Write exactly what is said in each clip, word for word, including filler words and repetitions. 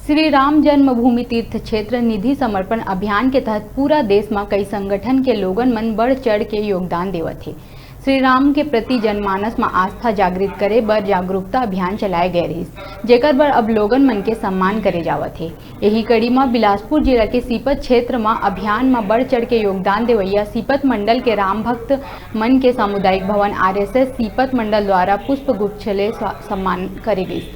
श्री राम जन्मभूमि तीर्थ क्षेत्र निधि समर्पण अभियान के तहत पूरा देश म कई संगठन के लोगन मन बढ़ चढ़ के योगदान देवत हे। श्री राम के प्रति जनमानस म आस्था जागृत करे बर जागरूकता अभियान चलाए गए रहिस, जेकर बर अब लोगन मन के सम्मान करे जावत हे। यही कड़ी म बिलासपुर जिला के सीपत क्षेत्र म अभियान म बढ़ चढ़ के योगदान देवैया सीपत मंडल के राम भक्त मन के सामुदायिक भवन आरएसएस सीपत मंडल द्वारा पुष्प गुच्छ ले स्वा-, सम्मान करे गइस।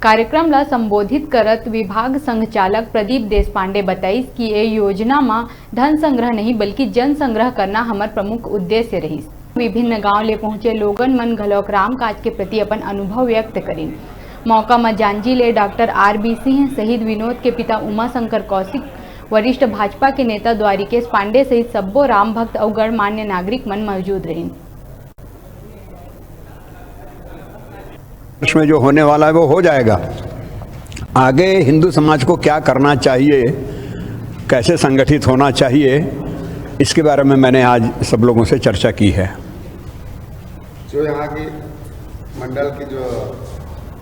कार्यक्रम ला संबोधित करत विभाग संघ चालक प्रदीप देशपांडे बताइस कि ए योजना म धन संग्रह नहीं, बल्कि जन संग्रह करना हमर प्रमुख उद्देश्य रहिस। विभिन्न गांव ले पहुंचे लोगन मन घलोक रामकाज के प्रति अपन अनुभव व्यक्त करिन। मौका म जांजी ले डॉक्टर आर बी सिंह, शहीद विनोद के पिता उमा शंकर कौशिक, वरिष्ठ भाजपा के नेता द्वारिकेश पांडे सहित सब्बो राम भक्त अउ गणमान्य नागरिक मन मौजूद रहिन। वर्ष में जो होने वाला है, वो हो जाएगा। आगे हिंदू समाज को क्या करना चाहिए, कैसे संगठित होना चाहिए, इसके बारे में मैंने आज सब लोगों से चर्चा की है। जो यहाँ की मंडल की जो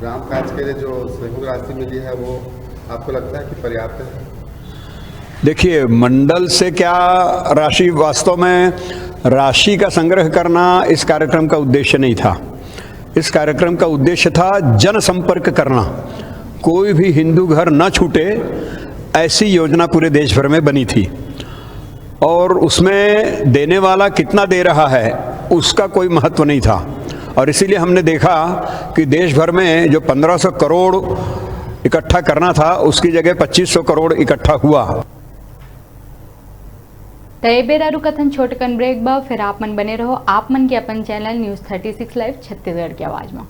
राम काज के लिए जो सहयोग राशि मिली है, वो आपको लगता है कि पर्याप्त है? देखिए, मंडल से क्या राशि, वास्तव में राशि का संग्रह करना इस कार्यक्रम का उद्देश्य नहीं था। इस कार्यक्रम का उद्देश्य था जनसंपर्क करना। कोई भी हिंदू घर न छूटे, ऐसी योजना पूरे देश भर में बनी थी। और उसमें देने वाला कितना दे रहा है, उसका कोई महत्व नहीं था। और इसीलिए हमने देखा कि देश भर में जो पन्द्रह सौ करोड़ इकट्ठा करना था, उसकी जगह पच्चीस सौ करोड़ इकट्ठा हुआ। त ए बेरा रुकथन छोटकन ब्रेक बर, फिर आप मन बने रहो आप मन के अपन channel news thirty six live Chhattisgarh के आवाज में।